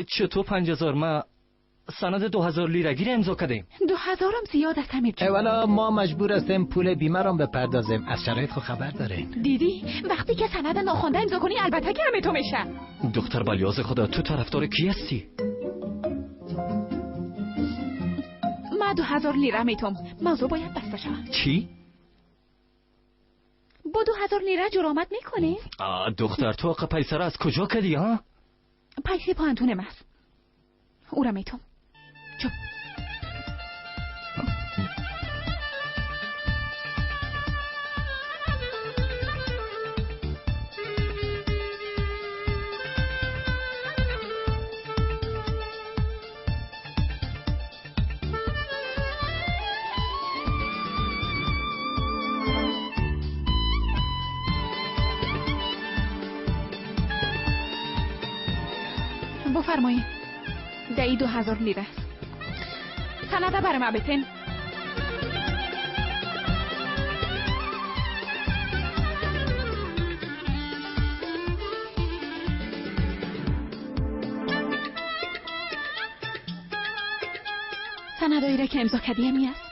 چطور 5000؟ ما سند 2000 لیرگی را امضا کردیم. 2000 هم زیاد است امیر جان. والا ما مجبور هستیم پول بیمه را بپردازیم. از شرایط خود خبر دارین. دیدی وقتی که سند ناخوانده امضا کنی البته که همه تو میشه. دختر بلیاز خدا، تو طرفدار کی هستی؟ ما 2000 لیره میتم. موضوع باید بسته شود. چی؟ با 2000 لیره جرامت میکنی؟ دختر تو آقا پیسه را از کجا کردی ها؟ پیسه پانتون ماست. او را میتم. چپ. بفرمایید. دهی 2000 لیره است. سند برای ما بتن. سندایی را که امضا کردی همی است.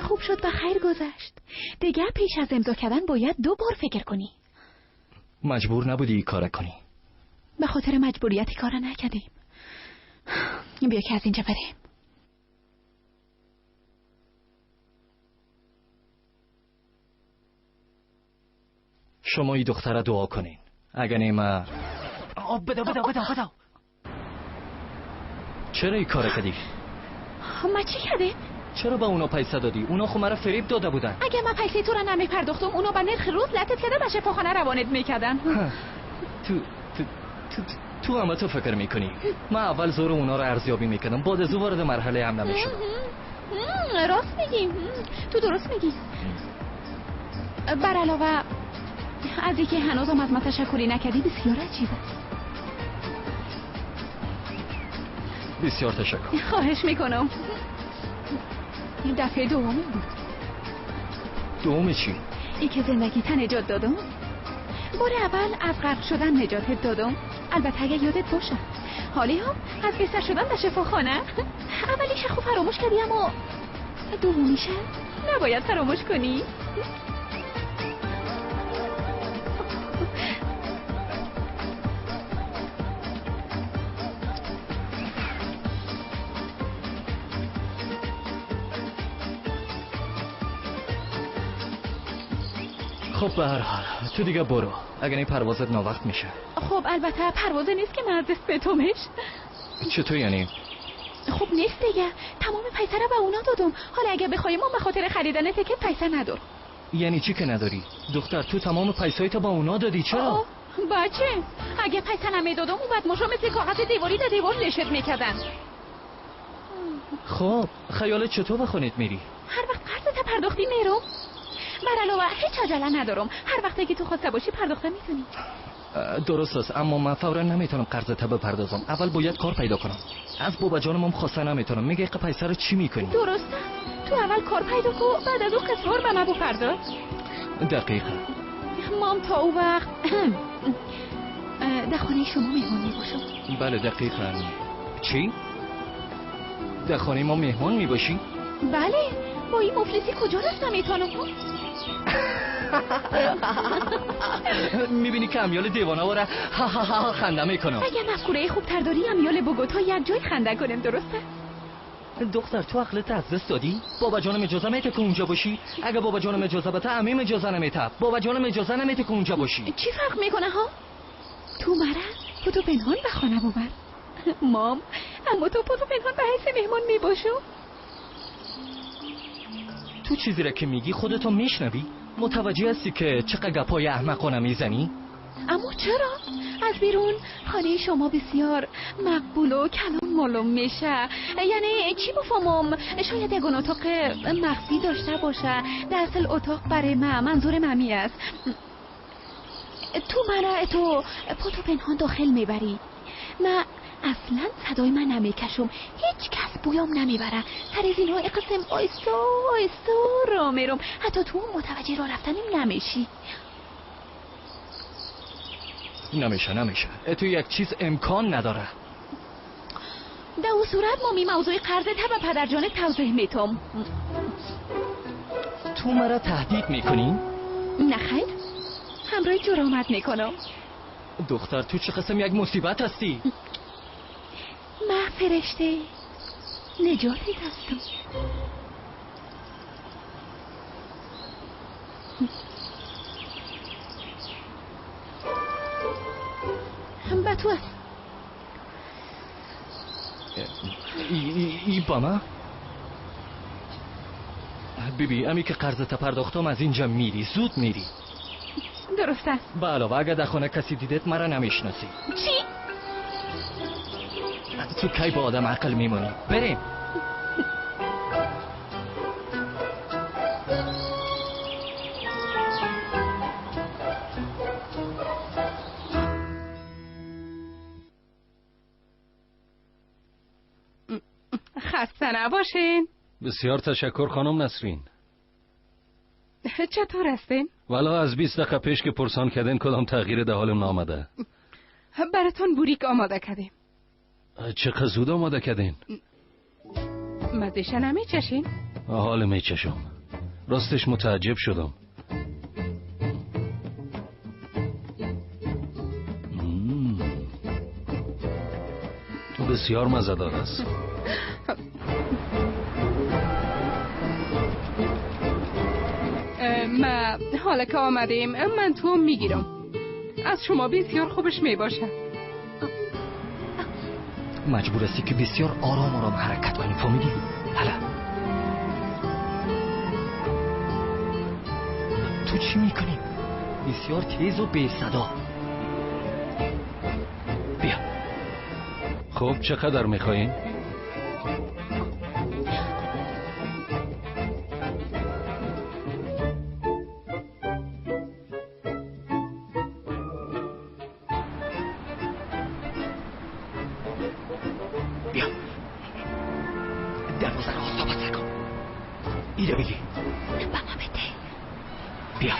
خوب شد و خیر گذشت. دیگه پیش از امضا کردن باید 2 بار فکر کنی. مجبور نبودی این کار کنی. به خاطر مجبوریت کار نکردیم. بیا که از اینجا بریم. شما این دختر دعا کنین. اگه نیمه بده بده بده بده. چرا این کار کردی؟ ما چی کردیم؟ چرا با اونا پیسه دادی؟ اونا خب مرا فریب داده بودن. اگه من پیسه تو را نمی پرداختم اونا با نرخ روز لطت کرده به شفاخانه روانت میکردن. تو تو تو تو همه تو فکر میکنی. من اول زور اونا رو ارزیابی میکردم، بعد از او وارد مرحله حمله میشدم. راست میگی، تو درست میگی. بر علاوه از اینکه هنوزم از من تشکری نکردی بسیار عجیب است. بسیار تشکر. خواهش میکنم. این دفعه دومی بود. دوم چی؟ ای که زندگی تا نجات دادم. بار اول از غرق شدن نجاتت دادم، البته اگه یادت باشه. حالی هم از بستر شدن در شفاخانه. اولیش خوب فراموش کردی اما دومیشه نباید فراموش کنی. خب به هر حال تو دیگه برو، اگر این پروازت ناوقت میشه. خب البته پرواز نیست که من از دست بتومش. چطور یعنی؟ خب نیست دیگه، تمام پیسه رو به اونا دادم. حالا اگه بخوایم ما به خاطر خریدن تکت پیسه ندارم. یعنی چی که نداری؟ دختر تو تمام پیسه‌ای تو با اونا دادی، چرا؟ بچه اگه پیسه نمیدادم اون بعد مشا مثل کاغذ دیواری در دیوار لشت میکردن. خب خیالت چطور به خونت میری؟ هر وقت قرضت پرداختی میرم. بر علاوه هیچ عجله ندارم، هر وقتی که تو خواسته باشی پرداخته میتونی. درست است، اما من فورا نمیتونم قرضت بپردازم. اول باید کار پیدا کنم. از بابا جانم هم خواسته نمیتونم. میگه اینقدر پیسه رو چی میکنی؟ درسته، تو اول کار پیدا کن، بعد از اون قسطوار به من بپرداز. دقیقا. مام تا او وقت در خانه شما مهمان میباشم. بله دقیقا. چی؟ در خانه ما مهمان میباشی؟ بله، با این مفلسی کجا رفتم میتونم؟ میبینی که امیال دیوانه واره ها ها ها خنده میکنم. اگه مفکوره خوب تر داری امیال بوگوتا یک جای خنده کنیم، درسته؟ دختر تو عقلت از دست دادی؟ بابا جانم اجازه میده که اونجا باشی؟ اگه بابا جانم اجازه بده عمیم اجازه نمیده. بابا جانم اجازه نمیده که اونجا باشی. چی فرق میکنه ها؟ تو مرا پتو پنهان به خانه ببر. مام اما تو پتو پنهان به حیث مهمان میباشم. تو چیزی را که میگی خودتو میشنوی؟ متوجه هستی که چقدر گپای احمقانه میزنی؟ اما چرا؟ از بیرون خانه شما بسیار مقبول و کلام معلوم میشه. یعنی چی بفهمم؟ شاید یگان اتاق مخفی داشته باشه. در اصل اتاق برای من، منظور ممی است. تو مرا تو پتو پنهان داخل میبری. من اصلا صدای من نمیکشم، هیچ کس بویام نمیبره. سر زینها قسم آیستا آیستا را میرم، حتی تو متوجه را رفتنیم نمیشی. نمیشه تو یک چیز امکان نداره. در او صورت ما می موضوع قرض تا به پدرجان توضیح میتم. تو مرا تهدید میکنی؟ نه خیر، همراه جرامت میکنم. دختر تو چه قسم یک مصیبت هستی؟ من فرشته نجاتت هستم. به تو است. ای با ما؟ بیبی امی که قرض پرداختم از اینجا میری، زود میری. درست است. به علاوه اگه در خانه کسی دیدت مرا نمیشناسی. چی؟ تو کی با آدم عقل میمونی؟ بریم. خسته نباشین. بسیار تشکر خانم نسرین. چطور هستین؟ والا از 20 دقیقه پیش که پرسان کردین کدام تغییر در حالم نامده. براتون بوریک آماده کردیم. چقدر زود آماده کردین؟ مزه‌ش نمیچشین؟ حال میچشم. راستش متعجب شدم. بسیار مزه‌دار است. ما حالا که آمدیم من تو میگیرم. از شما بسیار خوبش میباشه. مجبور هستی که بسیار آرام آرام حرکت کنی، فهمیدی؟ حالا تو چی میکنی؟ بسیار تیز و بی صدا. بیا. خب چقدر میخوایین؟ بیا. دروازه رو آستا بسته کن. ایده بگی. به ما بده. بیا.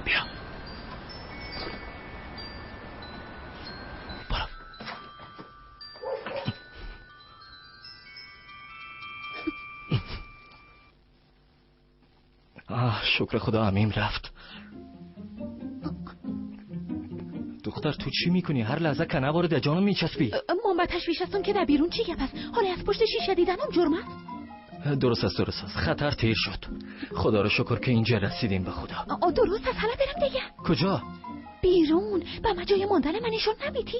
بیا. برو. آه شکر خدا امیم رفت. دختر تو چی میکنی؟ هر لحظه کنه وارد جانم میچسبی. ما به تشویش هستم که در بیرون چی گپ است. حالا از پشت شیشه دیدنم جرم است. درست است. خطر تیر شد. خدا رو شکر که اینجا رسیدیم به خدا. درست است. حالا برم دیگه. کجا؟ بیرون. به من جای ماندن من نشون نمیدی؟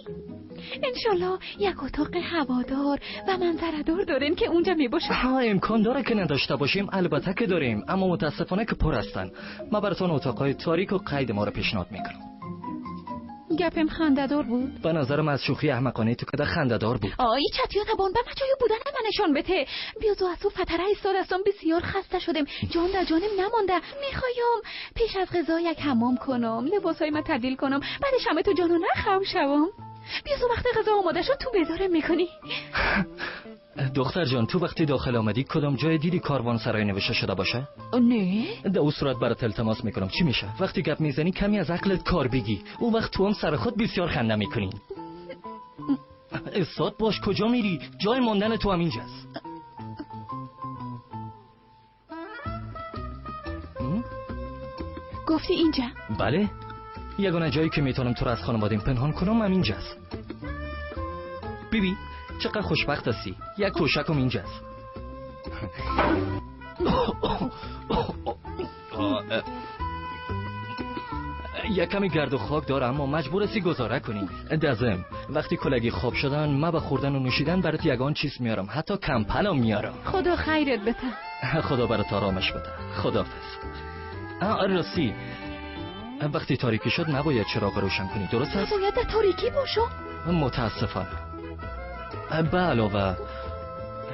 انشالله یک اتاق هوادار و منظره دار دارین که اونجا میباشه. ها امکان داره که نداشته باشیم، البته که داریم، اما متاسفانه که پر هستن. من براتون اتاقای تاریک و قید ما رو پیشنهاد میکنم. گپم خنده‌دار بود. به نظرم از شوخی احمقانه تو که خنده‌دار بود. آی چتیا تبان به جای بودن من نشان بده. بیا تو از تو فتره ایستاد هستم، بسیار خسته شدم، جان در جانم نمانده. میخوایم پیش از غذا یک حمام کنم، لباسای من تبدیل کنم، بعدش همه تو جانو نخواب شوم. بیا تو وقت غذا آماده شد تو بیدارم میکنی. دختر جان تو وقتی داخل آمدی کدام جای دیدی کاروان سرای نوشته شده باشه؟ نه. در اون صورت برات التماس میکنم. چی میشه وقتی گپ میزنی کمی از عقلت کار بگی، اون وقت تو هم سر خود بسیار خنده میکنی. استاد باش، کجا میری؟ جای ماندن تو هم اینجاست. گفتی اینجا؟ بله، یگانه جایی که میتونم تو رو از خانوادیم پنهان کنم هم اینجاست. بیبی چقدر خوشبخت هستی، یک توشکم اینجاست. یک کمی گرد و خاک داره اما مجبور هستی گزاره کنی. دزم وقتی کلگی خواب شدن من به خوردن و نوشیدن برات یگان چیز میارم، حتی کمپلم میارم. خدا خیرت بده. خدا برات آرامش بده. خداحافظ. راستی وقتی تاریکی شد نباید چراغ روشن کنی، درست است؟ باید در تاریکی باشم. متاسفانه. به علاوه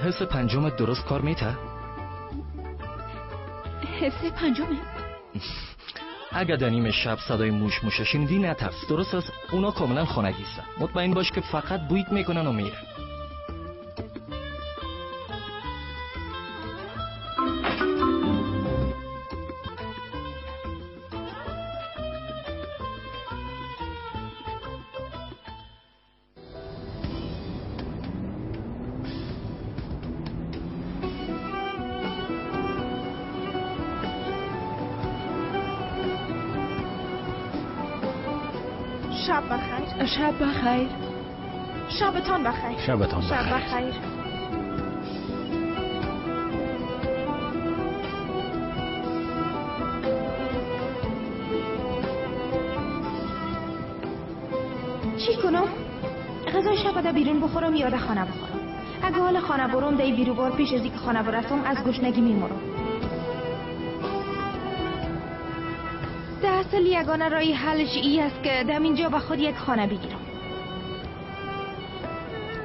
حس پنجمت درست کار میته؟ حس پنجمه؟ اگر در نیمه شب صدای موش موش شنیدی نترس، درست است؟ اونا کاملا خانگی هستن. مطمئن باش که فقط بویت میکنن و میرن. شب بخیر. شب بخیر. شبتان بخیر. شبتان بخیر. شب بخیر. چی کنم؟ غذای شب در بیرون بخورم یا در خانه بخورم؟ اگه حال خانه برم در بیروبار پیش از اینکه خانه برسم از گشنگی میمرم. در اصل یگانه رای حلش ای است که دم اینجا به خود یک خانه بگیرم.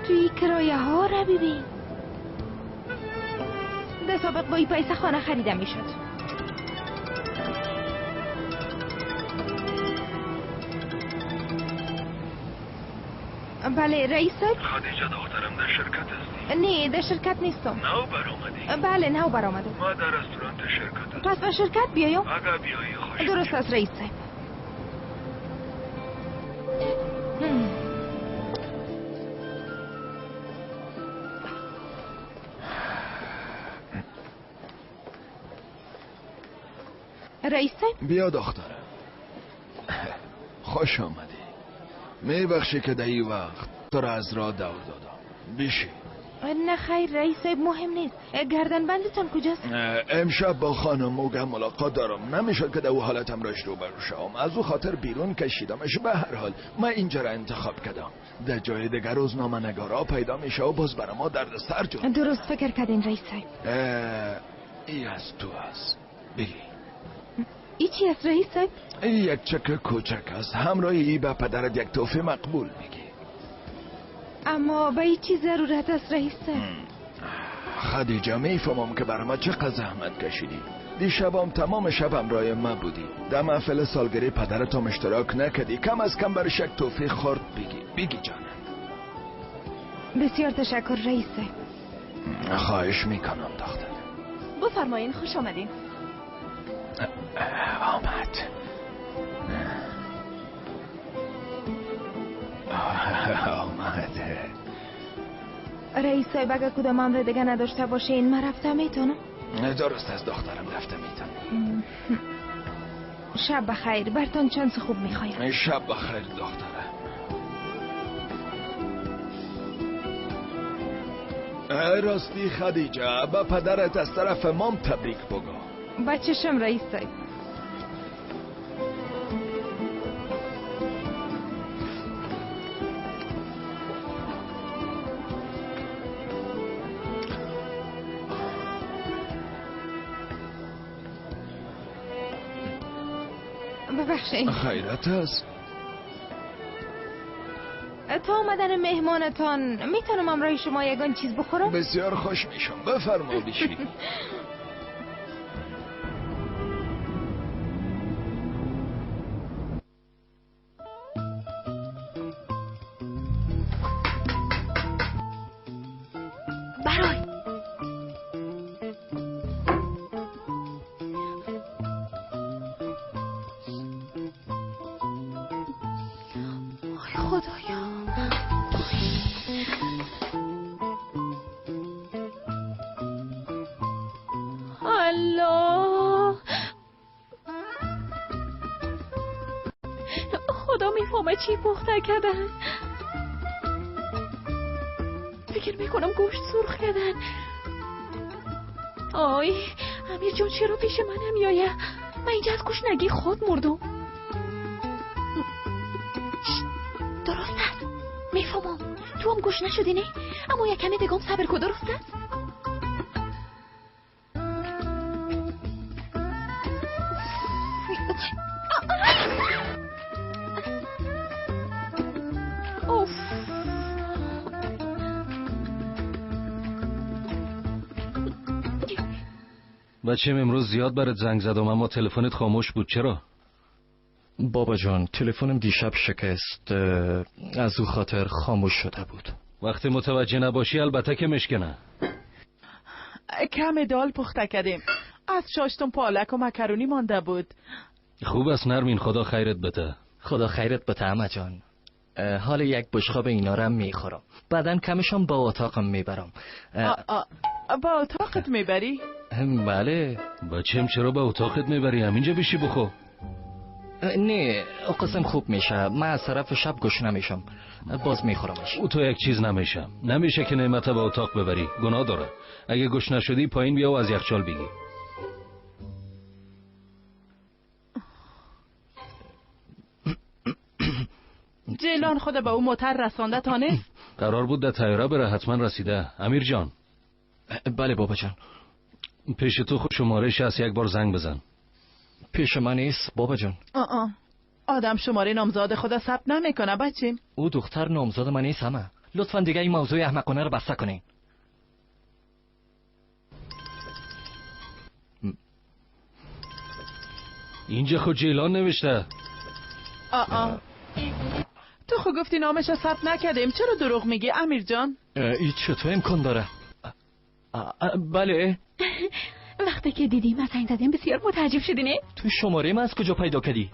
توی کرایه ها را ببین. در سابق با این پیسه خانه خریده میشد. بله رئیس صاحب. خدیجه دخترم در شرکت هستی؟ نه در شرکت نیستم. نو برآمدی؟ بله نو برآمدم. ما در رستوران شرکت هستم. پس به شرکت بیایم؟ اگر بیایی خوش. درست است رئیس صاحب. رئیس صاحب بیا دخترم. خوش آمدی. میبخشی که در این وقت تو را از راه دور دادم. بیشی. نه خیر رئیس صاحب مهم نیست. گردن بندتان کجاست؟ امشب با خانم موگم ملاقات دارم. نمیشد که در او حالتم راش روبرو شوم. از او خاطر بیرون کشیدمش. به هر حال من اینجا را انتخاب کردم. در جای دیگر روزنامه نگارا پیدا میشه و باز برای ما دردسر جور. درست فکر کردین رئیس صاحب. ای از تو است. بگی. ای چی است رئیس صاحب؟ ای یک چک کوچک است. همراه ای به پدرت یک تحفه مقبول میگی. اما به ای چی ضرورت است رئیس صاحب؟ خدیجه میفهمم که برای ما چقدر زحمت کشیدی. دیشبم تمام شب همراه ما بودی. در محفل سالگری پدرت هم اشتراک نکردی. کم از کم برش یک تحفه خرد بگی. بگی جانم. بسیار تشکر رئیس صاحب. خواهش میکنم دختر. بفرمایین خوش آمدین. آمد. آمد. رئیس صاحب اگه کدام امر دیگه نداشته باشه این من رفته میتونم؟ درست از دخترم رفته میتونم. شب بخیر. برتان چانس خوب میخوایم. شب بخیر دخترم. راستی خدیجه به پدرت از طرف مام تبریک بگو. بچشم رئیس صاحب. ببخشید. خیرت است. تا آمدن مهمانتان میتونم همراه شما یگان چیز بخورم؟ بسیار خوش میشم. بفرما بشین. برای خدایا. الله خدا میفهمه چی پخته کردن. فکر میکنم گوشت سرخ کردن. آی امیر جان چرا پیش من نمیایه؟ من اینجا از گشنگی خود مردم. درست است، میفهمم. تو هم گوش نشدی نه؟ اما یک کمی دیگه هم صبر کو، درست است؟ اوف. بچم امروز زیاد برات زنگ زدم اما تلفنت خاموش بود، چرا؟ بابا جان تلفنم دیشب شکست، از او خاطر خاموش شده بود. وقتی متوجه نباشی البته که مشکنه. کم دال پخته کردیم، از شاشتم پالک و مکرونی مانده بود. خوب است نرمین، خدا خیرت بده. خدا خیرت بده عمه جان. حال یک بشقاب اینا رو میخورم، بعدا کمشم با اتاقم میبرم. با اتاقت میبری؟ بله. بچم چرا با اتاقت میبری؟ همینجا بشی بخو. نه قسم خوب میشه، من از طرف شب گشنه میشم، باز میخورمش. او تو یک چیز نمیشه، نمیشه که نعمت به اتاق ببری، گناه داره. اگه گشنه شدی پایین بیا و از یخچال بگی. جیلان خود به او موتر رسانده تا نیست؟ قرار بود در طیاره بره، حتما رسیده. امیر جان. بله بابا جان. پیش تو خود شماره‌اش هست، یک بار زنگ بزن. پیش من نیست بابا جان. آدم شماره نامزاد خدا ثبت نمیکنه بچیم. او دختر نامزاد من نیست همه. لطفا دیگه این موضوع احمقانه رو بسته کنین. اینجا خود جیلان نوشته. تو خود گفتی نامش رو ثبت نکردیم، چرا دروغ میگی امیر جان؟ این چطور امکان داره؟ بله. وقتی که دیدیم از زنگ زدیم بسیار متعجب شدی نه؟ تو شماره من از کجا پیدا کردی؟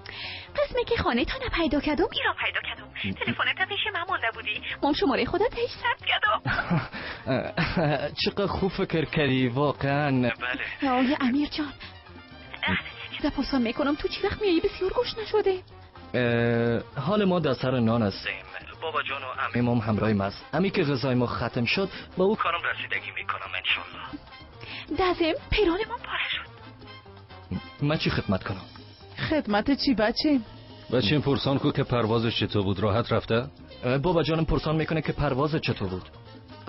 قسمی که خانه تا پیدا کردم ایرا پیدا کردم. تلفنت پیش من مانده بودی، مام شماره خودت هیچ ثبت کردم. چقدر خوب فکر کردی واقعا. بله. آقای امیر جان پرسان میکنم تو چی وقت میایی؟ بسیار گوش نشده. حال ما در سر نان هستیم، بابا جان و عمیم همراه ماست. امی که غذای ما ختم شد با او کارم رسیدگی میکنم انشالله. دزم پیران ما پاره شد. من چی خدمت کنم؟ خدمت چی بچیم؟ بچیم پرسان کو که پروازش چطور بود، راحت رفته؟ بابا جانم پرسان میکنه که پرواز چطور بود.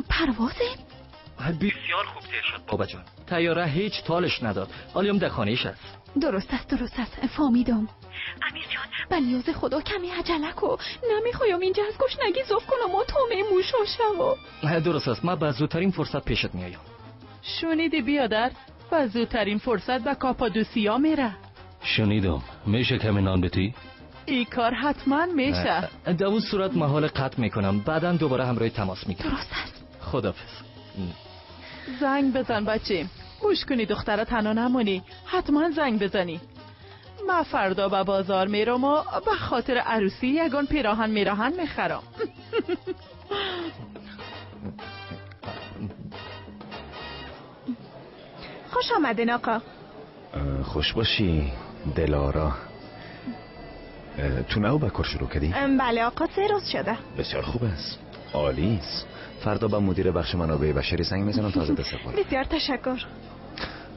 پروازه؟ بسیار خوب تیر شد بابا جان، طیاره هیچ تالش نداد، حالیم در خانه‌اش است. درست است درست است، فهمیدم. امیر جان به نیاز خدا کمی عجله کو، نمیخوایم اینجا از گشنگی ذوب کنم و تومه موشا شم. درست است، من به زودترین فرصت پیشت میایم. شنیدی بیادر؟ به زودترین فرصت به کاپادوسیا میره. شنیدم. میشه کمی نان بتی؟ ای کار حتما میشه. در اون صورت محال قطع میکنم، بعدا دوباره همراه تماس میگیرم. درست است. خدافظ. زنگ بزن بچه، گوش کنی دختره تنها نمونی، حتما زنگ بزنی. من فردا به بازار میرم و به خاطر عروسی یگان پیراهن میراهن میخرم. خوش آمدین آقا. خوش باشی دلارا. تو نو به کار شروع کردی؟ بله آقا، 3 روز شده. بسیار خوب است، عالی است. فردا با مدیر بخش منابع بشری زنگ میزنم تازه دست. بسیار تشکر.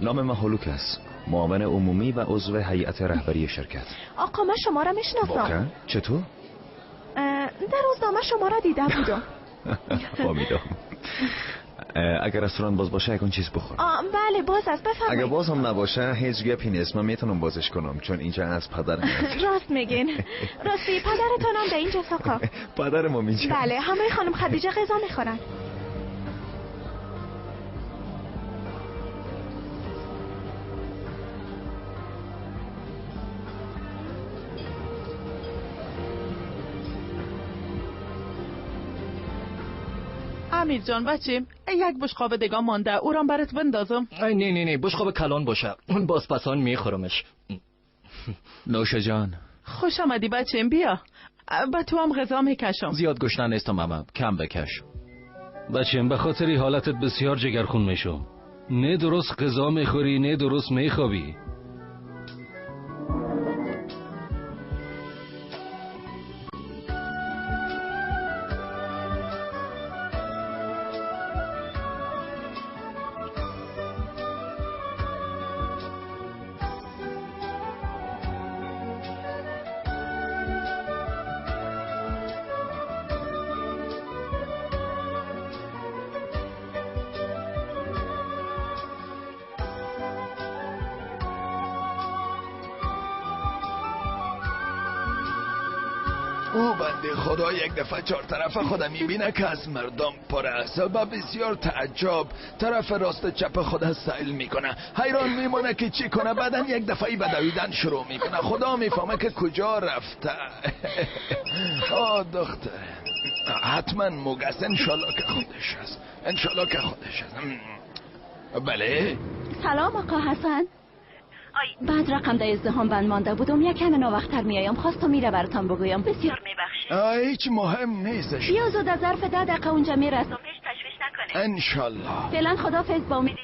نام من هولوک است، معاون عمومی و عضو هیئت رهبری شرکت. آقا من شما را میشناسم. واقعا؟ چطور؟ در روزنامه شما را دیده بودم. فهمیدم. اگر رستوران باز باشه یکون چیز بخور. بله باز است، بفرمایید. اگر باز هم نباشه هیچ گپی نیست، من میتونم بازش کنم چون اینجا از پدرم. راست میگین. راستی پدرتون هم در اینجاست آقا؟ پدرم اینجا. بله، همه خانم خدیجه غذا میخورن. امیر جان بچه یک بشقاب دیگه مانده، او را برات بندازم. نه نه نه، بشقاب کلان باشه، باز پسان میخورمش. نوش جان. خوش آمدی بچه، بیا به تو هم غذا میکشم. زیاد گشنه نیستم ماما، کم بکش. بچه به خاطر حالتت بسیار جگرخون میشم. نه درست غذا میخوری نه درست میخوابی. او بنده خدا یک دفعه چهار طرف خودم میبینه که از مردم پر است و بسیار تعجب طرف راست چپ خود سیل میکنه. حیران میمونه که چی کنه. بعدن یک دفعه به دویدن شروع میکنه. خدا میفهمه که کجا رفته. آه دختر، حتما موگس. انشالله که خودش است، انشالله که خودش است. بله. سلام آقا حسن. بعد رقم در ازدهام بند مانده بودم، یک کم ناوقتر میایم. خواستم میره براتان بگویم. بسیار میبخشید. هیچ مهم نیست. بیا زود از ظرف 10 دقیقه اونجا میرسم. هیچ تشویش نکنید. انشالله. فعلا خدافظ، با امید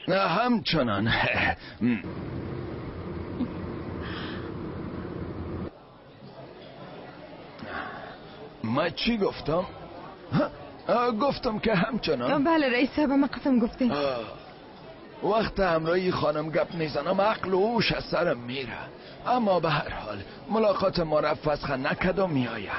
دیدار. همچنان. من چی گفتم؟ گفتم که همچنان. بله رئیس صاحب، من قسم گفتیم. وقت همراهی خانم گپ میزنم عقل و هوش از سرم میره. اما به هر حال ملاقات ما را فسخ نکد و میآیم.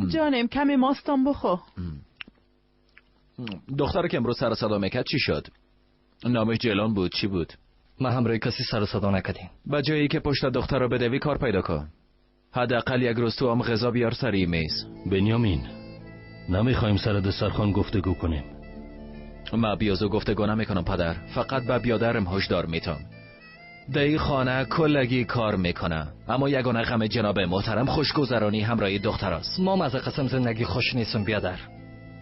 جانم کمی ماستم بخو. دختر که امروز سر صدا میکرد چی شد؟ نامش جلان بود، چی بود؟ من همراه کسی سر صدا نکردیم. به جایی که پشت دختر رو بدوی کار پیدا کن. حداقل یک روز تو هم غذا بیار سری میز. بنیامین، نمیخوایم سر دسترخوان گفتگو کنیم. من بیازو گفتگو نمیکنم پدر، فقط به بیادرم هشدار میتم. در خانه کلگی کار میکنه، اما یگانه غم جناب محترم خوشگذرانی همراه دختر است. ما از قسم زندگی خوش نیستم بیادر.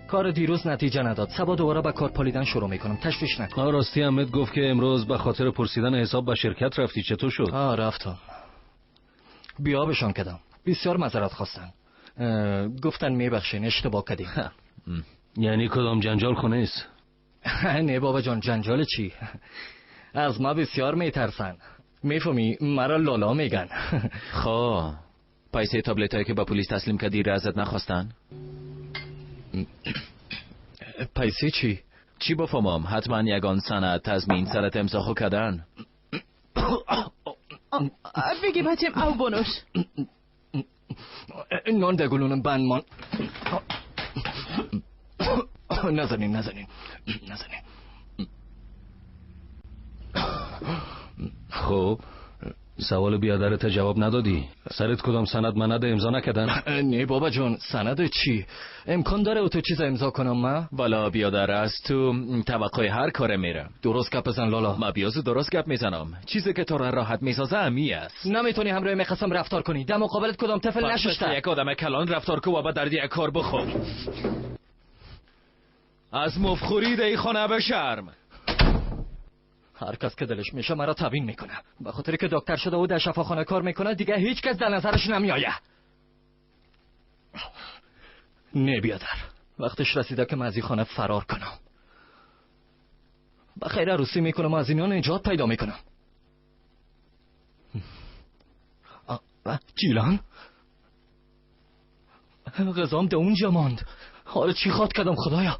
کار دیروز نتیجه نداد، سبا دوباره به کار پالیدن شروع میکنم. تشویش نکن. راستی احمد گفت که امروز به خاطر پرسیدن حساب به شرکت رفتی، چطور شد؟ رفتم. بیابشان کردم. بسیار معذرت خواستن. گفتن میبخشین اشتباه کردیم. یعنی کدام جنجال خونه است؟ نه بابا جان، جنجال چی؟ از ما بسیار میترسن. میفهمی مرا لالا میگن. خب پیسه تابلت هایی که با پلیس تسلیم کردی را ازت نخواستن؟ پیسه چی؟ چی بفهمم؟ حتما یگان سند تضمین سرت امضا خو کردن. بگی بچم او بنوش. نان دگلونم بند مان. نزنین نزنین نزنین. خب سوال بیادرت جواب ندادی. سرت کدام سند مند امضا نکردن؟ نه بابا جان، سند چی؟ امکان داره تو چیز امضا کنم من؟ والا بیادر از تو توقع هر کاره میره. درست گپ بزن لالا. ما بیازو درست گپ میزنم. چیزی که تو را راحت میسازه امی است. نمیتونی همراه میخواستم رفتار کنی. در مقابلت کدام طفل نشسته. یک آدم کلان رفتار کو و با دردی یک کار بخور. از مفخوری دی خانه به شرم. هر کس که دلش میشه مرا تبین میکنه. به خاطر که دکتر شده و در شفاخانه کار میکنه دیگه هیچ کس در نظرش نمیآید. نه بیادر، وقتش رسیده که من از این خانه فرار کنم. بخیر عروسی میکنم و از اینا نجات پیدا میکنم. جیلان غذام ده اونجا ماند. حالا چی خواد کردم خدایا؟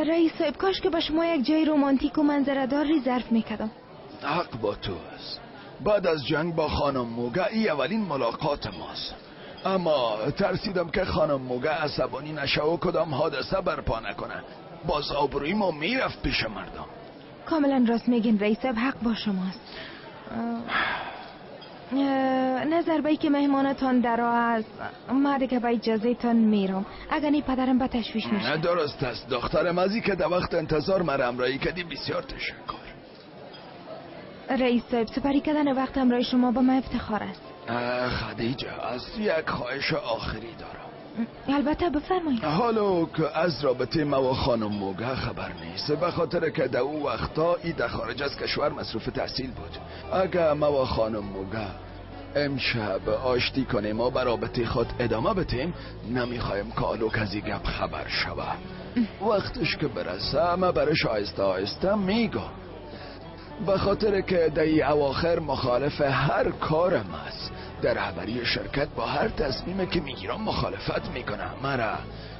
رئیس صاحب، کاش که با شما یک جای رمانتیک و منظره دار رزرو میکردم. حق با توست. بعد از جنگ با خانم موگه ای اولین ملاقات ماست. اما ترسیدم که خانم موگه عصبانی نشه و کدام حادثه برپا نکنه. باز آبروی ما میرفت پیش مردم. کاملا راست میگین رئیس صاحب، حق با شماست. نظر به که مهمانتان در راه است، ما دیگه به اجازه تان میرم. اگر نی پدرم به تشویش میشه. درست است دخترم، از که در وقت انتظار مرا همراهی کردی بسیار تشکر. رئیس صاحب، سپری کردن وقت همراه شما با من افتخار است. خدیجه، از یک خواهش آخری دارم. البته بفرمایید. حالا که از رابطه ما و خانم موگه خبر نیست، به خاطر که در او وقتا ای در خارج از کشور مصروف تحصیل بود. اگر ما و خانم موگه امشب آشتی کنیم و به رابطه خود ادامه بدیم، نمیخوایم که آلوک از این گپ خبر شوه. وقتش که برسه ما برش آهسته آهسته میگم. به خاطر که در ای اواخر مخالف هر کارم است. در رهبری شرکت با هر تصمیم که میگیرم مخالفت میکنم. مرا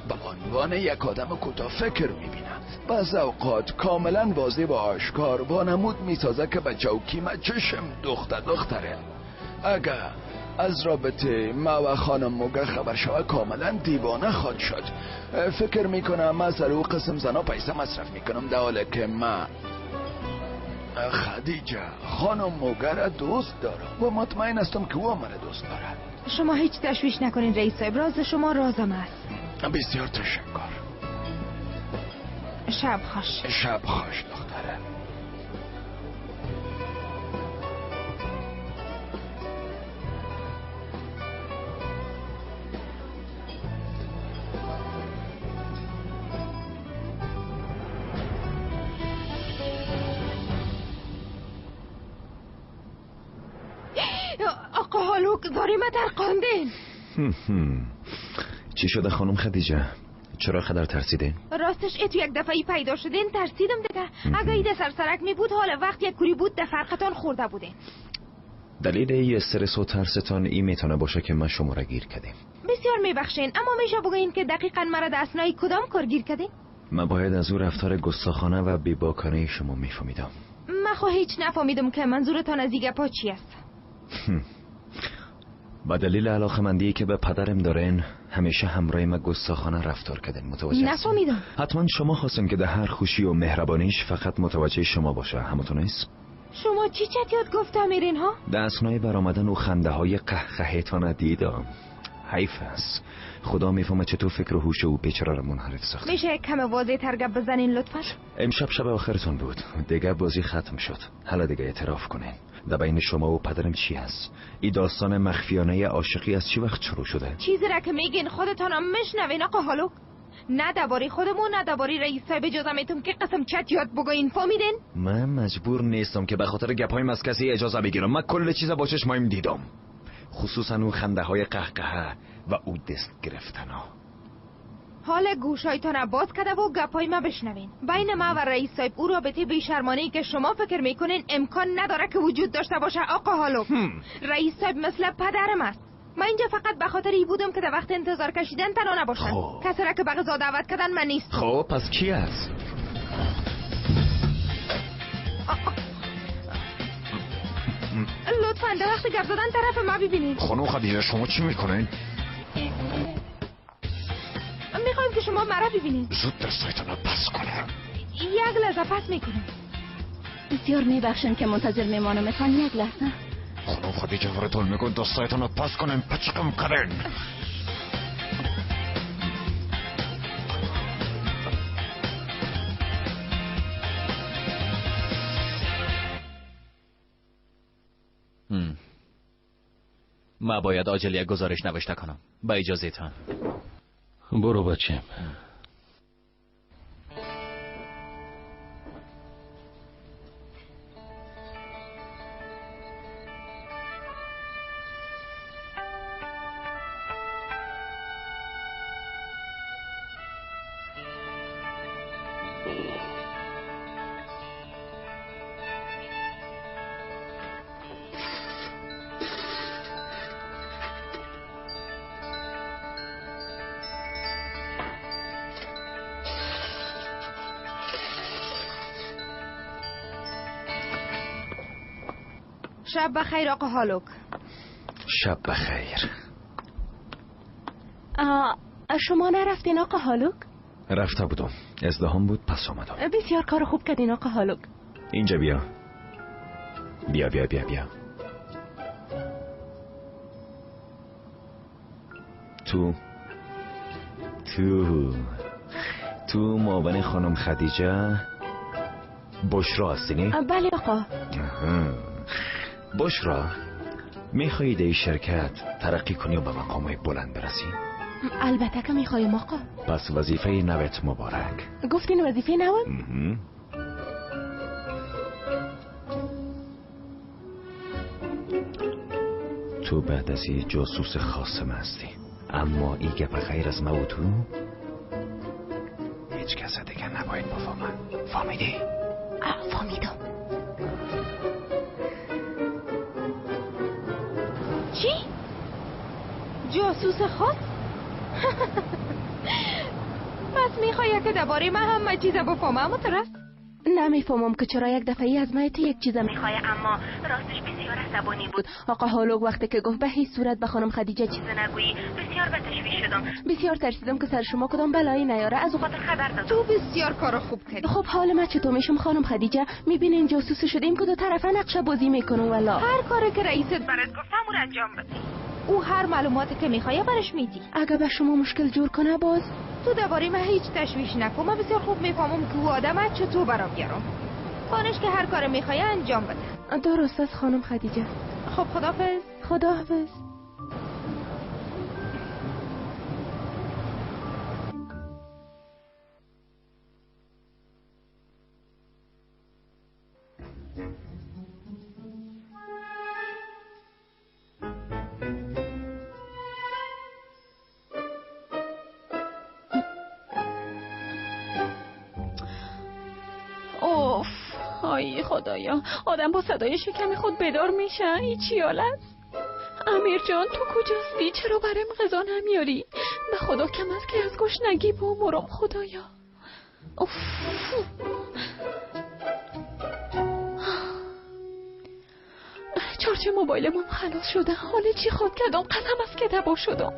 به عنوان یک آدم کوتاه فکر میبینم. بعض اوقات کاملا واضح و آشکار وانمود میسازه که به چوکی ما چشم دختره. اگر از رابطه ما و خانم موگه خبر شوه کاملا دیوانه خواهد شد. فکر میکنم من سر او قسم زنا پیسه مصرف میکنم، در حالی که ما خدیجه خانم موگه را دوست دارم و مطمئن هستم که او مرا دوست دارد. شما هیچ تشویش نکنین رئیس صاحب، راز شما رازم است. بسیار تشکر. شب خوش. شب خوش دختره. آقا هالوک داری ما ترقاندین. چی شده خانم خدیجه؟ چرا خدر ترسیدین؟ راستش اتو یک دفعی پیدا شدین ترسیدم دیگه. اگه ایده سرسرک می بود حال وقت یک کوری بود در فرقتان خورده بودین. دلیل ای استرس و ترستان ای میتونه باشه که من شما را گیر کردیم. بسیار میبخشین، اما میشه بگوین که دقیقاً مرا در اثنای کدام کار گیر کردین؟ من باید از او رفتار گستاخانه و بیباکانه شما میفهمیدم. من خو هیچ نفهمیدم که منظورتان از این گپا چی است. با دلیل علاقه‌مندی که به پدرم دارین همیشه همراه ما گستاخانه رفتار کردین. متوجه نفهمیدم. حتما شما خواستین که در هر خوشی و مهربانیش فقط متوجه شما باشه، همتون نیست؟ شما چی چت یاد گفته میرین ها؟ در اثنای برآمدن و خنده های قهقهتان دیدم. حیف است. خدا میفهمه چطور فکر و هوش او بیچاره را منحرف ساخت. میشه کم واضح تر گپ بزنین لطفا؟ امشب شب آخرتون بود. دیگه بازی ختم شد. حالا دیگه اعتراف کنین. در بین شما و پدرم چی هست؟ این داستان مخفیانه عاشقی از چی وقت شروع شده؟ چیزی را که میگین خودتان هم میشنوین آقا هالوک. نه درباره خودمون نه درباره رئیس صاحب اجازه میتم که قسم چت یاد بگوین، فهمیدین؟ من مجبور نیستم که به خاطر گپایم از کسی اجازه بگیرم. من کل چیز با چشمایم دیدم، خصوصا اون خنده های قهقهه و او دست گرفتنا. حال گوشایتان باز کرده و گپای ما بشنوین. بین ما و رئیس صاحب او رابطه بی‌شرمانه‌ای که شما فکر میکنین امکان نداره که وجود داشته باشه آقا هالوک. رئیس صاحب مثل پدرم است. من اینجا فقط به خاطر ای بودم که در وقت انتظار کشیدن تنها نباشم. کسی را که به غذا دعوت کردن من نیست. خب پس کی است؟ لطفاً در وقت گپ زدن طرف ما ببینید. خانم خدیجه شما چی میکنین؟ میخوایم که شما مرا ببینید. زود دستایتان را پس کنم. یک لحظه پس میکنم. بسیار میبخشن که منتظر میمانمتان. یک لحظه. خانم خدیجه ورتون میگن دستایتان را پس کنم. پچکم کردن. ما باید عاجل یک گزارش نوشته کنم. با اجازه تان. برو بچم. شب بخیر آقا هالوک. شب بخیر. شما نرفتین آقا هالوک؟ رفته بودم، ازدحام بود پس آمدم. بسیار کار خوب کردین آقا هالوک. اینجا بیا. بیا بیا بیا بیا. تو تو تو معاون خانم خدیجه بشرا هستی نه؟ بله آقا. بشرا، میخوایی در شرکت ترقی کنی و به مقام بلند برسی؟ البته که میخوایم آقا. پس وظیفه نوت مبارک. گفتین وظیفه نوم؟ تو بعد از یه جاسوس خاصم هستی، اما ای گپ غیر از ما و تو هیچ کس دیگه نباید بفهمه. فهمیدی؟ فهمیدم. جاسوس خاص؟ پس میخوای که درباره من همه چیز بفهمم درست؟ نمیفهمم که چرا یک دفعه از من تو یک چیز میخوای، اما راستش بسیار عصبانی بود. آقا هالوگ وقتی که گفت به هیچ صورت به خانم خدیجه چیز نگویی، بسیار به تشویش شدم. بسیار ترسیدم که سر شما کدام بلایی نیاره، از اون خاطر خبر دادم. تو بسیار کار خوب کردی. خب حال ما چطور میشم خانم خدیجه؟ میبینین جاسوس شدیم که دو طرفه نقشه بازی میکنم. والا هر کاری که رئیست برات گفتم اون انجام بده. او هر معلوماتی که میخواد برش میدی. اگه به شما مشکل جور کنه باز تو درباره من هیچ تشویش نکن. من بسیار خوب میفهمم که او آدم چطور برام بیارم. خانش که هر کار میخوای انجام بده. درست است خانم خدیجه. خب خداحافظ. خداحافظ. ای خدایا، آدم با صدای شکم خود بیدار میشه. ای چی حالت؟ امیر جان تو کجاستی؟ چرا برام غذا نمیاری؟ به خدا کم است که از گشنگی بمیرم خدایا. اوف. چارج موبایلم خلاص شده. حال چی خود کردم؟ قسم است که تباه شدم.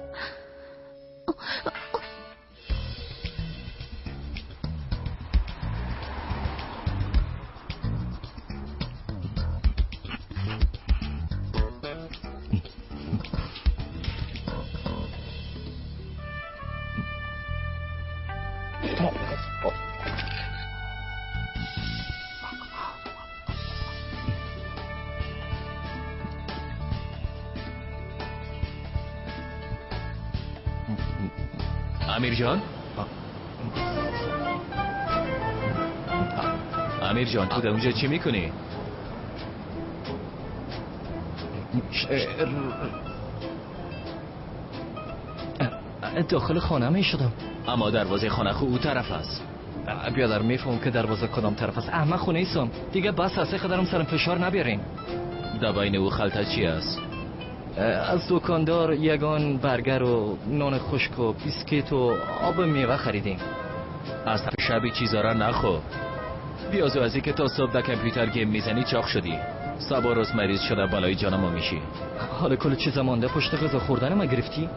امیر جان؟ امیر جان تو در اونجا چی میکنی؟ داخل خانه می شدم. اما دروازه خانه خو او طرف است. بیادر میفهم که دروازه کدام طرف است. احمق خونه ایستم دیگه، بس است، خدرم سرم فشار نبیارین. دباین او خلطه چی است؟ از دکاندار یگان برگر و نان خشک و بیسکیت و آب میوه خریدیم. از شبی چیزا را نخور. بیازو از اینکه تا صبح در کامپیوتر گیم میزنی چاق شدی. صبح روز مریض شده بالای جانمو میشی. حالا کل چیز مانده پشت غذا خوردن ما گرفتی؟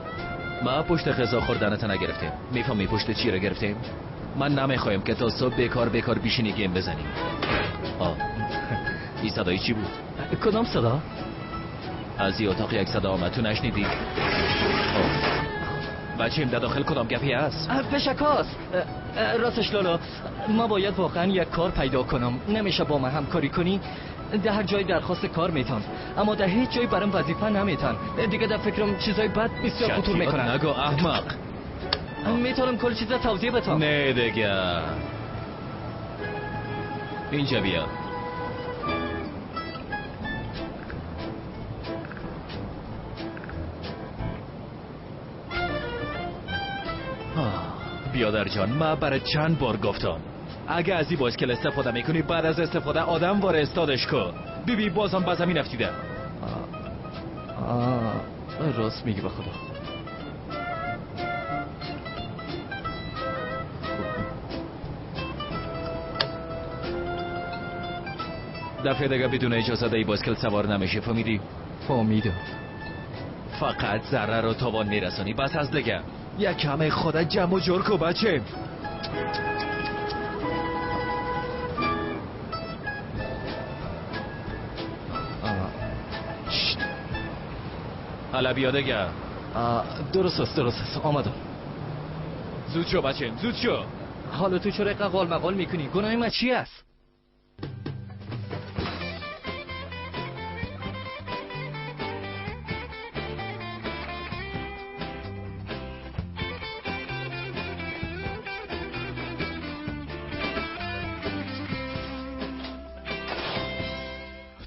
ما پشت غذا خوردنت نگرفتیم. میفهمی پشت چی را گرفتیم؟ من نمیخوایم که تا صبح بیکار بیکار بیشینی گیم بزنی. این صدای چی بود؟ کدام صدا؟ از این اتاق یک صدا آمد، تو نشنیدی؟ بچیم در داخل کدام گپی هست؟ پشکاست. راستش لالا ما باید واقعا یک کار پیدا کنم. نمیشه با من همکاری کنی؟ در هر جای درخواست کار میتن، اما در هیچ جای برام وظیفه نمیتن. دیگه در فکرم چیزای بد بسیار خطور میکنن. نگو احمق. میتونم کل چیزا توضیح بدم. نه دیگه اینجا بیا. بیادر جان من برای چند بار گفتم اگه از این بایسکل استفاده میکنی بعد از استفاده آدم وار استادش کن. بیبی بازم به زمین افتیده. راست میگی به خدا. دفعه دیگه بدون اجازه در بایسکل سوار نمیشه، فهمیدی؟ فهمیدم. فقط ضرر رو تاوان میرسانی. بس از دیگه یک کم خودت جمع و جور کو بچه. حالا بیا دیگه. درست است درست است، آمدم. زود شو بچه، زود شو. حالا تو چرا اینقدر قال مقال میکنی؟ گناه من چی است؟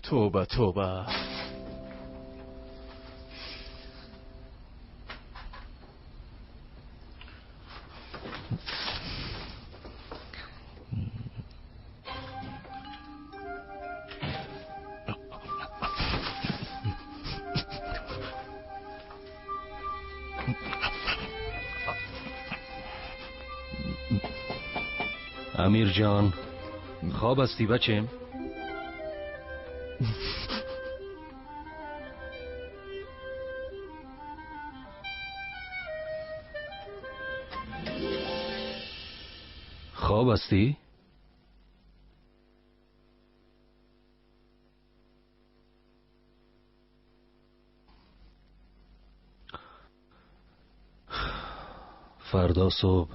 توبه توبه. امیر جان خواب هستی بچم؟ خواب هستی؟ فردا صبح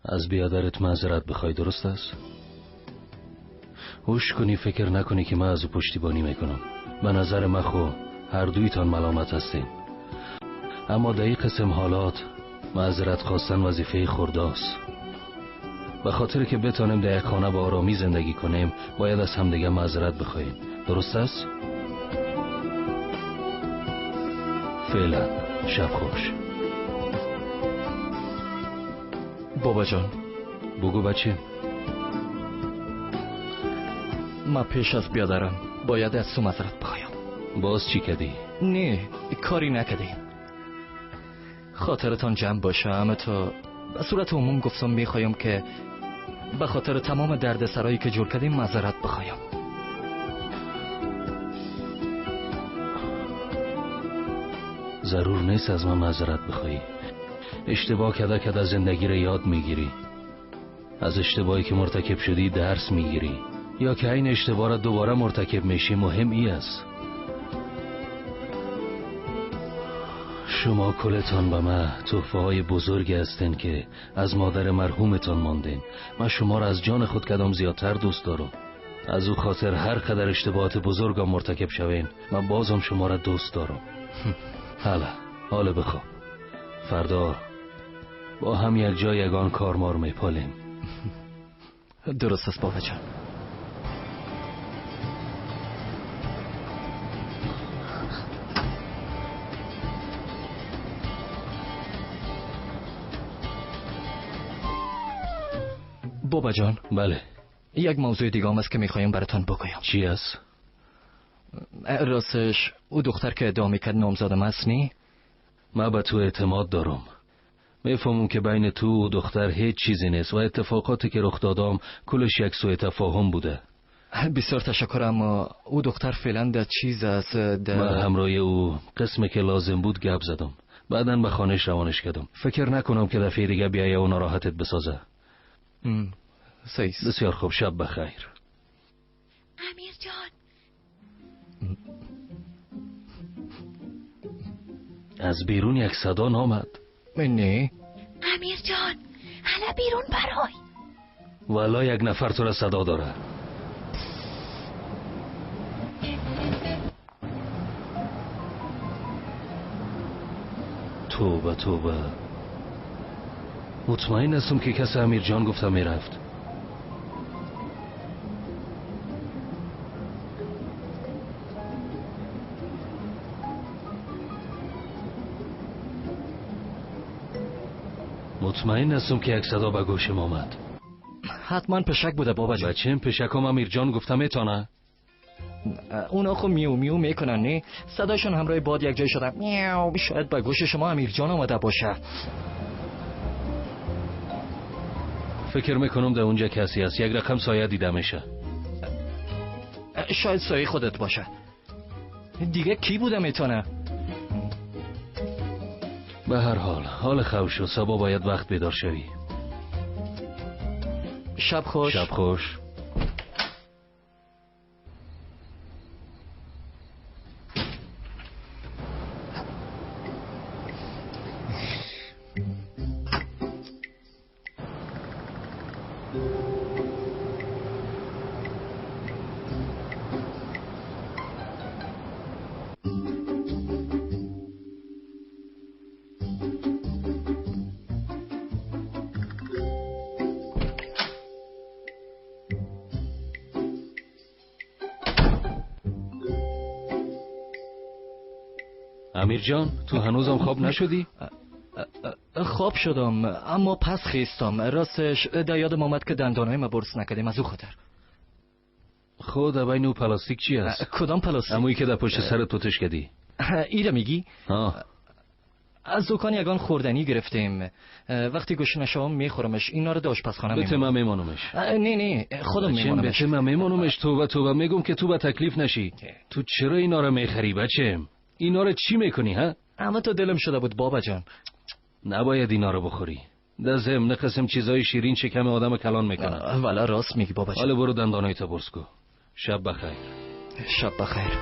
از بیادرت معذرت بخوای، درست است؟ هوش کنی، فکر نکنی که من از او پشتیبانی میکنم. به نظر من خو هر دویتان ملامت هستین، اما در این قسم حالات معذرت خواستن وظیفه خرداست. به خاطر که بتانیم در یک خانه با آرامی زندگی کنیم باید از همدیگه معذرت بخوایم، درست است؟ فعلا شب خوش. بابا جان. بگو بچه. ما پیش از بیادرم باید از تو معذرت بخوایم. باز چی کردی؟ نه کاری نکردیم. خاطرتان جمع باشه، اما تا به صورت عموم گفتم میخوایم که به خاطر تمام دردسرایی که جور کردیم معذرت بخوایم. ضرور نیست از من معذرت بخوایی. اشتباه کده کده زندگی رو یاد میگیری، از اشتباهی که مرتکب شدی درس میگیری، یا که این اشتباه را دوباره مرتکب میشی. مهم ای است. شما کلتان به من تحفه های بزرگی هستین که از مادر مرحومتان ماندین. من شما را از جان خود کدام زیادتر دوست دارم. از او خاطر هر قدر اشتباهات بزرگم مرتکب شوین من بازم شما را دوست دارم. حالا حالا بخواب، فردا با هم یک جای یگان کار مار میپالیم. درست است بابا جان. بابا جان. بله. یک موضوع دیگه هم است که میخوایم براتان بگویم. چی است؟ راستش او دختر که ادعا میکرد نامزدم است نی؟ من به تو اعتماد دارم. میفهمم که بین تو و دختر هیچ چیزی نیست و اتفاقاتی که رخ دادم کلش یک سوء تفاهم بوده. بسیار تشکر، اما او دختر فعلا در چیز است. من همراه او قسمی که لازم بود گپ زدم، بعدا به خانهش روانش کردم. فکر نکنم که دفعه دیگه بیایه و ناراحتت بسازه. سیس. بسیار خوب، شب بخیر. امیر جان. از بیرون یک صدا نامد. نه امیر جان، حالا بیرون برای. والا یک نفر تو را صدا داره. توبه توبه، مطمئن هستم که کس امیر جان گفتم میرفت. مطمئن هستم که یک صدا به گوشم آمد. حتما پشک بوده بابا جان. بچه پشکم امیر جان گفتم میتونه. اونا خب میو میو میکنن نه؟ صداشون همراه باد یک جای شدن. میو، شاید به گوش شما امیر جان آمده باشه. فکر میکنم در اونجا کسی هست. یک رقم سایه دیده میشه. شاید سایه خودت باشه. دیگه کی بوده میتونه؟ به هر حال حال خوش شو، صبح باید وقت بیدار شوی. شب خوش. شب خوش. امیر جان تو هنوزم خواب نشدی؟ خواب شدم اما پس خیستم. راستش در یادم آمد که دندانهای ما برس نکردیم از او خاطر. خود بین او پلاستیک چی است؟ کدام پلاستیک؟ امویی که در پشت سرت پتش کردی. ایره میگی؟ ها. از دکان یگان خوردنی گرفتیم. وقتی گشنه شوم میخورمش. اینا رو در آشپزخانه میمونم. بته من میمونمش. نه نه، خودم میمونمش. بته من میمونمش. توبه توبه، میگم که تو به تکلیف نشی. تو چرا اینا رو میخری بچم؟ اینا رو چی میکنی ها؟ اما تو دلم شده بود بابا جان. نباید اینا رو بخوری. در ضمن قسم چیزای شیرین شکم آدم کلان میکنه. والا راست میگی بابا جان. حالا برو دندانای تا برس کو. شب بخیر. شب بخیر.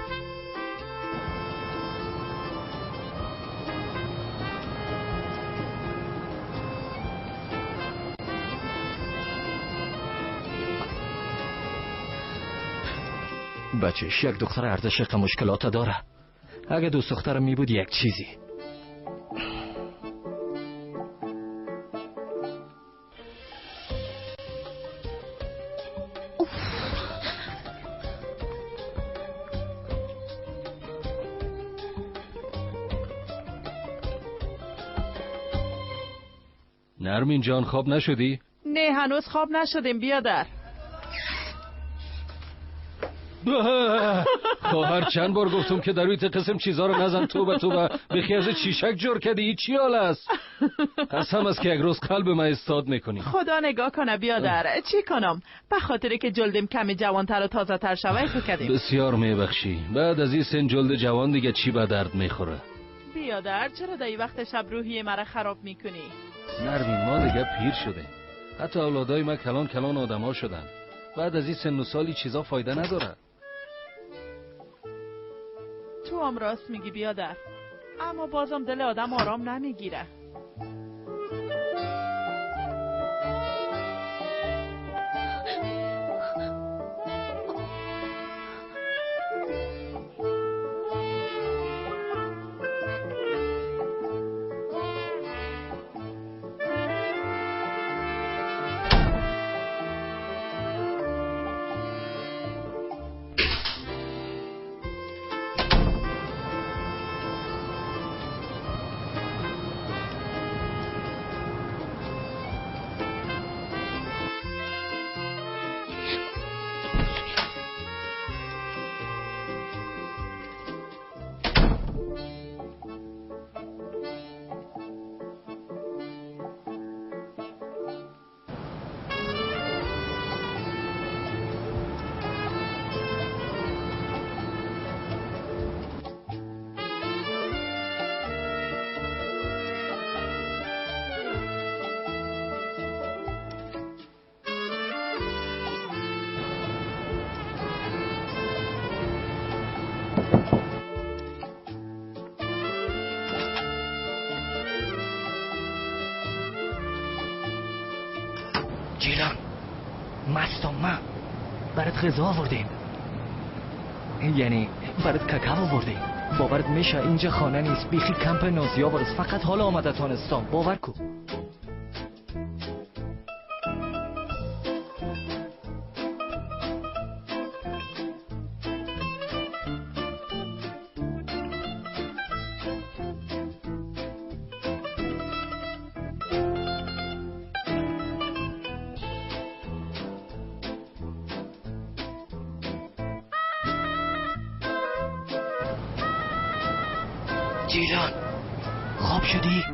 بچهش یک دختر ارزش مشکلات داره. اگه دوست دخترم می بود یک چیزی. نرمین جان خواب نشدی؟ نه هنوز خواب نشدیم بیادر. خواهر چند بار گفتم که در روی قسم چیزا رو نزن. توبه توبه، بخی از چیشک جور کردی. این چی حال است؟ قسم است که یک روز قلب من استاد میکنی. خدا نگاه کنه بیادر، چی کنم؟ به خاطر که جلدم کمی جوانتر و تازه تر شوه تو کردیم. بسیار میبخشی. بعد از این سن جلد جوان دیگه چی به درد میخوره؟ بیادر چرا در وقت شب روحی مرا خراب میکنی؟ نرمین ما دیگه پیر شده. حتی اولادای ما کلان کلان آدما شدن. بعد از این سن و سالی چیزا فایده نداره. تو هم راست میگی بیادر، اما بازم دل آدم آرام نمیگیره. جیلان مستم، ما برات غذا آوردیم، یعنی برات کاکائو آوردیم. باورت میشه اینجا خانه نیست، بیخی کمپ نازیا برس. فقط حالا آمده تانستم، باور کو. جیلان خواب شدی؟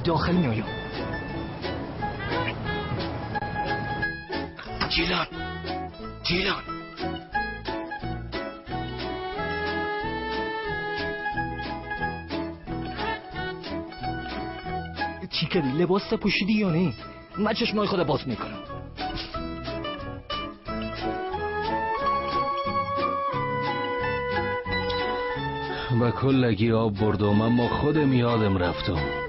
داخل میایم. جیلان جیلان چی کردی؟ لباس پوشیدی یا نه؟ من چشمای خود باز میکنم. با کلگی آب بردم اما خودم یادم رفتم.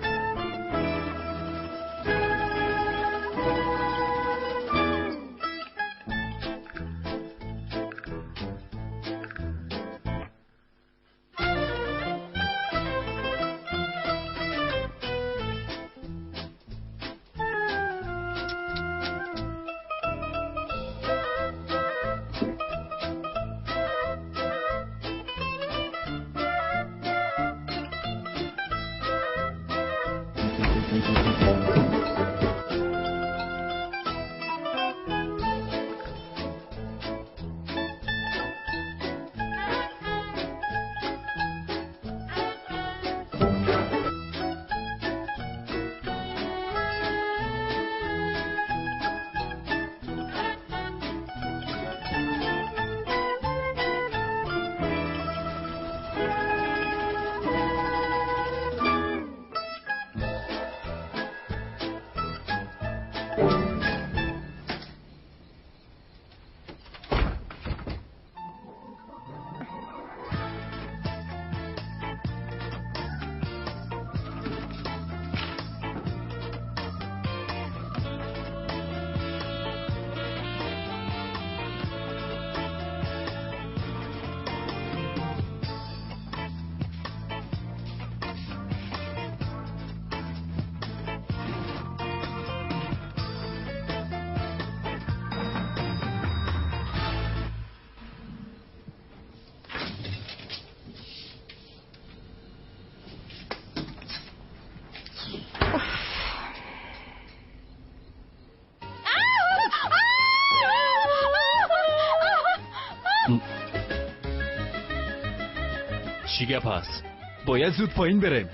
چی گپ است؟ باید زود پایین بریم.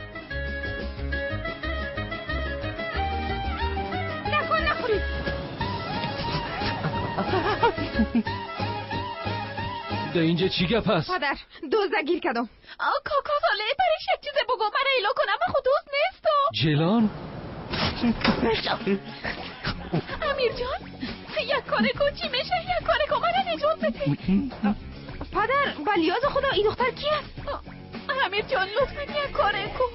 نکن نخوری. ده اینجا چی گپ است؟ پدر دزد گیر کردم. کاکا ساله برش یک چیز بگو، من ایلا کنم، من خود دوست نیستم. جیلان امیر جان یک کار کن، چی میشه؟ یک کار کن، من نجات بده. پدر بلیاز خدا این دختر کی است؟ امیر جان لطفا یک کار کن.